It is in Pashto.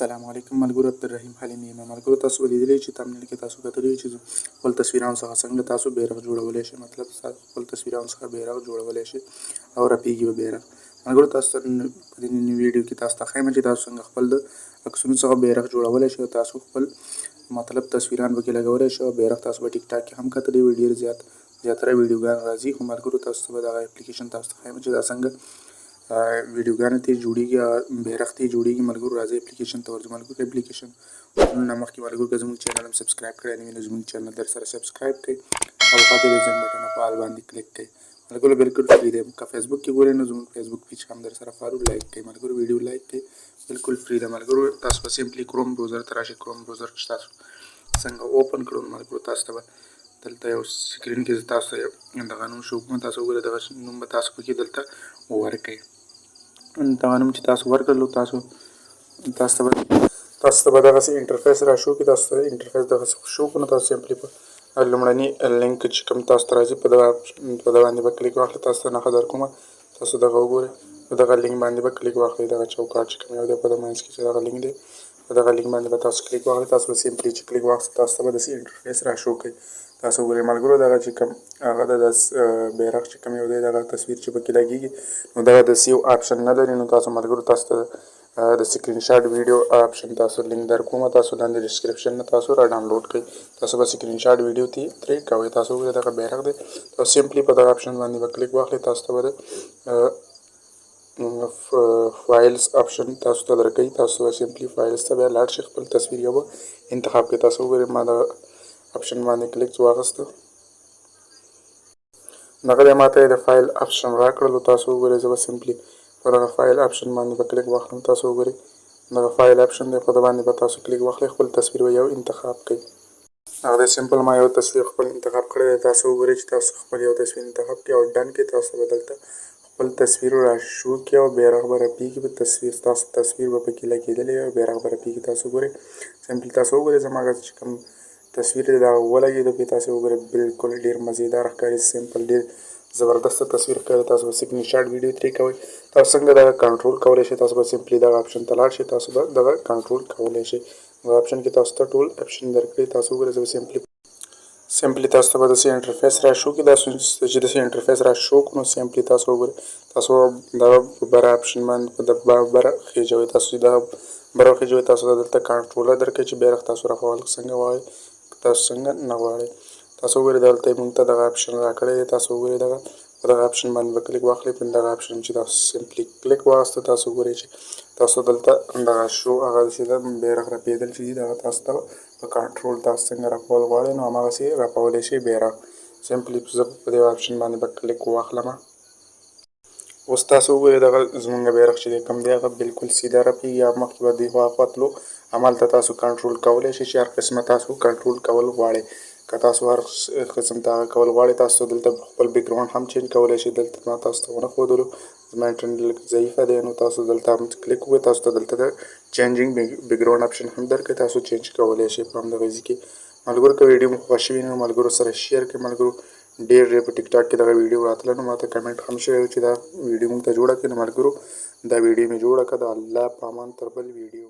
السلام علیکم ملګرو، عبدالرحیم حلیم یم. ملګرو، تاسو ولیدلی چې thumbnail کې تاسو کتلی چې خپل تصویرانو څخه څنګه تاسو بیرغ جوړولی شئ. مطلب تاسو خپل تصویرانو څخه بیرغ جوړولی شئ او رپیږي به بیرغ. ملګرو، تاسو ته په دې نوې ویډیو کې تاسو ته ښیم چې تاسو څنګه خپل د عکسونو څخه بیرغ جوړولی شئ او تاسو خپل مطلب تصویران پکې لګولی شئ او بیرغ تاسو به ټیک ټاک کې هم کتلی وي، ډېر زیات زیاتره ویډیوګان راځي. خو ملګرو، تاسو ته به دغه اپلیکیشن تاسو ته ښیم چې دا څنګه ویډیوګانې ته جوړیږي، بیرغ ته جوړیږي. ملګرو، راځئ اپلیکیشن ته ورځو. ملګرو، اپلیکیشن نه مخکې ملګرو، که زموږ چینل هم subscribe کړی نه وي نو زموږ چینل در سره subscribe کړئ او خوا کې د زنګ بټن په all باندې کلیک کړئ. ملګرو، بالکل free دی. که فیسبوک کې ګورئ نو زموږ فیسبوک پیج هم در سره follow like کړئ. ملګرو، ویډیو لایک کړئ، بالکل free ده. ملګرو، تاسو به simply Chrome browser ته راشئ. Chrome browser چې تاسو څنګه open کړو، ملګرو، تاسو ته به دلته یو screen کې تاسو دغه نوم شو کوم. تاسو وګورئ، دغه نوم به تاسو پکې دلته ورکړئ. دغه نوم چې تاسو ورکړلو، تاسو ته به دغسې interface را شو کړي. تاسو ته interface دغسې شو کړو نو تاسو simply په لومړني لینک چې کوم تاسو ته راځي، په دغه باندې به کلیک واخلئ. تاسو ته نښه در کومه، تاسو دغه وګورئ. په دغه لینک باندې به کلیک واخلئ. دغه چوکاټ چې کوم یو دی، په د منځ کې چې دغه لینک دی، په دغه لینک باندې به تاسو کلیک واخلئ. تاسو به simply چې کلیک واخلئ، تاسو ته به داسې interface را شو کړي. تاسو وګورئ ملګرو، دغه چې کوم هغه د بیرغ چې کوم یو دی، دغه تصویر چې پکې لګېږي، نو دغه د save option نه لري. نو تاسو ملګرو، تاسو ته د screenshot video option تاسو لینک در کوم، تاسو لاندې description نه تاسو را ډاونلوډ کړئ. تاسو به screenshot video ترې کوئ. تاسو وګورئ، دغه بیرغ دی. تاسو simply په دغه option باندې به کلیک واخلئ. تاسو ته به د files option تاسو ته درکوي. تاسو به simply files ته بیا لاړ شئ، خپل تصویر یو به انتخاب کړئ. تاسو وګورئ، ما دغه option باندې کلیک واخیسته، دغه دی ماته د file option راکړلو. تاسو وګورئ، زه به simply په دغه file option باندې به کلیک واخلم. تاسو وګورئ، دغه file option دی، په ده باندې به تاسو کلیک واخلئ، خپل تصویر به یو انتخاب کړئ. هغه دی، simple ما یو تصویر خپل انتخاب کړی دی. تاسو وګورئ چې تاسو خپل یو تصویر انتخاب کړئ او done کړئ، تاسو به دلته خپل تصویر را شو کړي او بیرغ به رپیږي په تصویر. ستاسو تصویر به پکې لګېدلی او بیرغ به رپیږي. تاسو وګورئ، simply تاسو وګورئ، زما هغه چې کوم تصویر دی، دا ولګېده پرې. تاسو وګورئ، بالکل ډېر مزیدار ښکاري، simple ډېر زبردست تصویر ښکاري. تاسو به screenshot video ترې کوئ. تاسو څنګه دغه کنټرول کولی شئ؟ تاسو به simply دغه option ته لاړ شئ، تاسو به دغه کنټرول کولی شئ. دغه option کې تاسو ته ټول option درکړي. تاسو وګورئ، زه به simply تاسو ته به داسې interface را شو کړي. تاسو چې داسې interface را شو کړو، نو simply تاسو وګورئ، تاسو دغه بره option باندې په بره خېژوئ. تاسو چې دغه بره خېژوئ، تاسو ته دلته کنټرولر درکوي چې بیرغ تاسو رپول څنګه غواړئ، تاسو څنګه نه غواړئ. تاسو وګورئ، دلته یې مونږ ته دغه option راکړی دی. تاسو وګورئ، دغه په دغه option باندې به کلیک واخلئ. په دغه option چې تاسو simply کلیک واخیسته، تاسو وګورئ چې تاسو دلته دغه شو هغه چې د بیرغ رپېدل چې دي، دغه تاسو ته په کنټرول تاسو څنګه رپول غواړئ، نو هماغسې رپولی شئ بیرغ. simply زه په دې option باندې به کلیک واخلم. اوس تاسو وګورئ، دغه زمونږ بیرغ چې دی کوم دی، هغه بالکل سیده رپېږي او مخکې به دې خوا خوا تلو. همالته تاسو کنټرول کولی شئ چې هر قسمه تاسو کنټرول کول غواړئ. که تاسو هر قسم ته هغه کول غواړئ، تاسو دلته خپل background هم change کولی شئ. دلته ما تاسو ته ونه ښودلو، زما انټرنیټ لږ ضعیفه دی. نو تاسو دلته هم کلیک وکړئ، تاسو ته دلته د changing background option هم درکړي، تاسو change کولی شئ په همدغه ځای کې. ملګرو، که ویډیو مو خوښه شوې نو ملګرو سره share کړئ. ملګرو، ډېر ډېر په ټیک ټاک کې دغه ویډیو راتله، نو ماته کمنټ هم شوی چې دا ویډیو مونږ ته جوړه کړئ. نو ملګرو، دا ویډیو مې جوړه کړه. د الله په امان، تر بل ویډیو.